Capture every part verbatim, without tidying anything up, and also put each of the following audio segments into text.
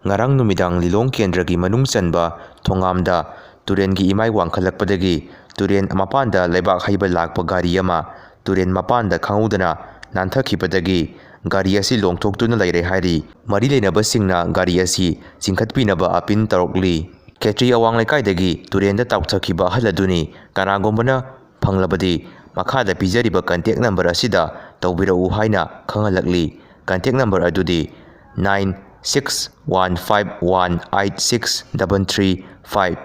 ꯉꯔꯥꯡ ꯅꯨꯃꯤꯗꯥꯡ ꯂꯤꯂꯣꯡ ꯀꯦꯟꯗ꯭ꯔꯒꯤ ꯃꯅꯨꯡ ꯆꯟꯕ ꯊꯣꯉꯥꯝꯗ ꯇꯨꯔꯦꯟꯒꯤ ꯏꯃꯥꯏ ꯋꯥꯡꯈꯠꯂꯛꯄꯗꯒꯤ ꯇꯨꯔꯦꯟ ꯃꯄꯥꯟꯗ ꯂꯩꯕꯥꯛ ꯍꯩꯕ ꯂꯥꯛꯄ ꯒꯥꯔꯤ ꯑꯃ ꯇꯨꯔꯦꯟ ꯃꯄꯥꯟꯗ ꯈꯪꯍꯧꯗꯅ ꯅꯥꯟꯊꯈꯤꯕꯗꯒꯤ ꯒꯥꯔꯤ ꯑꯁꯤ ꯂꯣꯡꯊꯣꯛꯇꯨꯅ ꯂꯩꯔꯦ ꯍꯥꯏꯔꯤ꯫ ꯃꯔꯤ ꯂꯩꯅꯕꯁꯤꯡꯅ ꯒꯥꯔꯤ ꯑꯁꯤ ꯆꯤꯡꯈꯠꯄꯤꯅꯕ ꯑꯄꯤꯜ ꯇꯧꯔꯛꯂꯤ꯫ ꯈꯦꯇ꯭ꯔꯤ ꯑꯋꯥꯡ ꯂꯩꯀꯥꯏꯗꯒꯤ ꯇꯨꯔꯦꯟꯗ ꯇꯥꯎꯊꯈꯤꯕ ꯑꯍꯜ ꯑꯗꯨꯅꯤ꯫ ꯀꯅꯥꯒꯨꯝꯕꯅ ꯐꯪꯂꯕꯗꯤ ꯃꯈꯥꯗ ꯄꯤꯖꯔꯤꯕ contact number ꯑꯁꯤꯗ ꯇꯧꯕꯤꯔꯛꯎ ꯍꯥꯏꯅ ꯈꯪꯍꯜꯂꯛꯂꯤ꯫ Contact number ꯑꯗꯨꯗꯤ nine six one five one eight six double three five,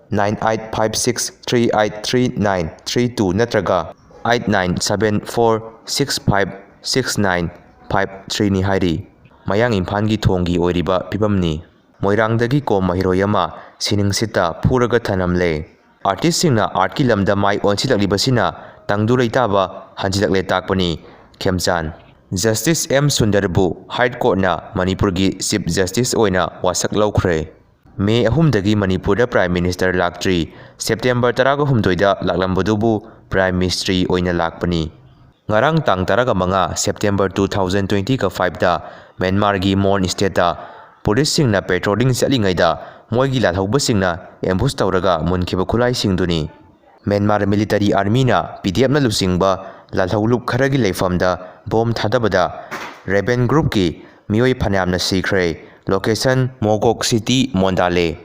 nine eight five six three eight three nine three two ꯅꯠꯇ꯭ꯔꯒ eight nine seven four six five six nine five three ꯅꯤ ꯍꯥꯏꯔꯤ꯫ ꯃꯌꯥꯡ ꯏꯝꯐꯥꯜꯒꯤ ꯊꯣꯡꯒꯤ ꯑꯣꯏꯔꯤꯕ ꯐꯤꯕꯝꯅꯤ꯫ ꯃꯣꯏꯔꯥꯡꯗꯒꯤ ꯀꯣꯝ ꯃꯍꯩꯔꯣꯏ ꯑꯃ ꯁꯤꯅꯤꯡꯁꯤꯠꯇ ꯐꯨꯔꯒ ꯊꯅꯝꯂꯦ꯫ Artistꯁꯤꯡꯅ artꯀꯤ ꯂꯝꯗ ꯃꯥꯏ ꯑꯣꯟꯁꯤꯜꯂꯛꯂꯤꯕꯁꯤꯅ ꯇꯪꯗꯨ ꯂꯩꯇꯥꯕ ꯍꯟꯖꯤꯜꯂꯛꯂꯦ ꯇꯥꯛꯄꯅꯤ꯫ ꯈꯦꯝꯆꯥꯟ꯫ Justice ꯑꯦꯝ ꯁꯨꯟꯗꯔꯕꯨ High Courtꯅ ꯃꯅꯤꯄꯨꯔꯒꯤ Chief Justice ꯑꯣꯏꯅ ꯋꯥꯁꯛ ꯂꯧꯈ꯭ꯔꯦ꯫ ꯃꯦ ꯑꯍꯨꯝꯗꯒꯤ ꯃꯅꯤꯄꯨꯔꯗ Prime Minister ꯂꯥꯛꯇ꯭ꯔꯤ꯫ ꯁꯦꯞꯇꯦꯝꯕꯔ ꯇꯔꯥꯒ ꯍꯨꯝꯗꯣꯏꯗ ꯂꯥꯛꯂꯝꯕꯗꯨꯕꯨ Prime Ministry ꯑꯣꯏꯅ ꯂꯥꯛꯄꯅꯤ꯫ ꯉꯔꯥꯡ ꯇꯥꯡ ꯇꯔꯥꯒ ꯃꯉꯥ September two thousand twenty fiveꯇ ꯃ꯭ꯌꯥꯟꯃꯥꯔꯒꯤ ꯃꯣꯟ stateꯇ ꯄꯨꯂꯤꯁꯁꯤꯡꯅ patrolling ꯆꯠꯂꯤꯉꯩꯗ ꯃꯣꯏꯒꯤ ꯂꯥꯜꯍꯧꯕꯁꯤꯡꯅ ambush ꯇꯧꯔꯒ ꯃꯨꯟꯈꯤꯕ ꯈꯨꯠꯂꯥꯏꯁꯤꯡꯗꯨꯅꯤ꯫ ꯃ꯭ꯌꯥꯟꯃꯥꯔ military armyꯅ PDFꯅ ꯂꯨꯆꯤꯡꯕ ꯂꯥꯜꯍꯧꯂꯨꯞ ꯈꯔꯒꯤ ꯂꯩꯐꯝꯗ bomb ꯊꯥꯗꯕꯗ Raven groupꯀꯤ ꯃꯤꯑꯣꯏ ꯐꯅꯌꯥꯝꯅ ꯁꯤꯈ꯭ꯔꯦ꯫ Location ꯃꯣꯒꯣꯛ city, ꯃꯣꯟꯗꯥꯂꯦ꯫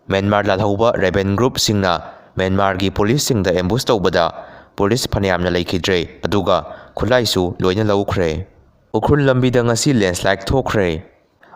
ꯃ꯭ꯌꯥꯟꯃꯥꯔ ꯂꯥꯜꯍꯧꯕ Raven groupꯁꯤꯡꯅ ꯃ꯭ꯌꯥꯟꯃꯥꯔꯒꯤ ꯄꯨꯂꯤꯁꯁꯤꯡꯗ ambush ꯇꯧꯕꯗ ꯄꯨꯂꯤꯁ ꯐꯅꯌꯥꯝꯅ ꯂꯩꯈꯤꯗ꯭ꯔꯦ, ꯑꯗꯨꯒ ꯈꯨꯠꯂꯥꯏꯁꯨ ꯂꯣꯏꯅ ꯂꯧꯈ꯭ꯔꯦ꯫ ꯎꯈ꯭ꯔꯨꯜ ꯂꯝꯕꯤꯗ ꯉꯁꯤ landslide ꯊꯣꯛꯈ꯭ꯔꯦ꯫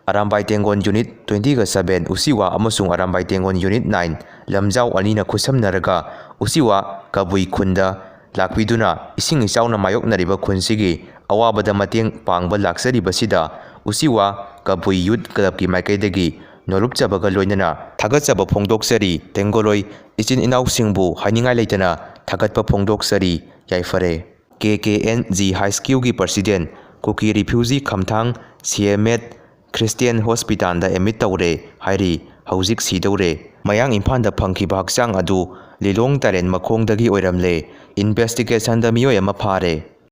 ꯑꯔꯥꯝꯕꯥꯏ ꯇꯦꯡꯒꯣꯟ unit twentyꯒ seven ꯎꯆꯤꯋꯥ ꯑꯃꯁꯨꯡ ꯑꯔꯥꯝꯕꯥꯏ ꯇꯦꯡꯒꯣꯟ unit nine ꯂꯝꯖꯥꯎ ꯑꯅꯤꯅ ꯈꯨꯠꯁꯝꯅꯔꯒ ꯎꯆꯤꯋꯥ ꯀꯕꯨꯏ ꯈꯨꯟꯗ ꯂꯥꯛꯄꯤꯗꯨꯅ ꯏꯁꯤꯡ ꯏꯆꯥꯎꯅ ꯃꯥꯌꯣꯛꯅꯔꯤꯕ ꯈꯨꯟꯁꯤꯒꯤ ꯑꯋꯥꯕꯗ ꯃꯇꯦꯡ ꯄꯥꯡꯕ ꯂꯥꯛꯆꯔꯤꯕꯁꯤꯗ ꯎꯆꯤꯋꯥ ꯀꯕꯨꯏ Youth Clubꯀꯤ ꯃꯥꯏꯀꯩꯗꯒꯤ ꯅꯣꯂꯨꯛꯆꯕꯒ ꯂꯣꯏꯅꯅ ꯊꯥꯒꯠꯆꯕ ꯐꯣꯡꯗꯣꯛꯆꯔꯤ꯫ ꯇꯦꯡꯒꯣꯂꯣꯏ ꯏꯆꯤꯟ ꯏꯅꯥꯎꯁꯤꯡꯕꯨ ꯍꯥꯏꯅꯤꯡꯉꯥꯏ ꯂꯩꯇꯅ ꯊꯥꯒꯠꯄ ꯐꯣꯡꯗꯣꯛꯆꯔꯤ꯫ ꯌꯥꯏꯐꯔꯦ꯫ KKNG High Schoolꯒꯤ president, ꯀꯨꯀꯤ refugee ꯈꯝꯊꯥꯡ ꯁꯤꯑꯦꯃꯦꯠ Christian Hospitalꯗ admit ꯇꯧꯔꯦ ꯍꯥꯏꯔꯤ꯫ ꯍꯧꯖꯤꯛ ꯁꯤꯗꯧꯔꯦ꯫ ꯃꯌꯥꯡ ꯏꯝꯐꯥꯜꯗ ꯐꯪꯈꯤꯕ ꯍꯛꯆꯥꯡ ꯑꯗꯨ ꯂꯤꯂꯣꯡ ꯇꯔꯦꯟ ꯃꯈꯣꯡꯗꯒꯤ ꯑꯣꯏꯔꯝꯂꯦ꯫ Investigationꯗ ꯃꯤꯑꯣꯏ ꯑꯃ ꯐꯥꯔꯦ꯫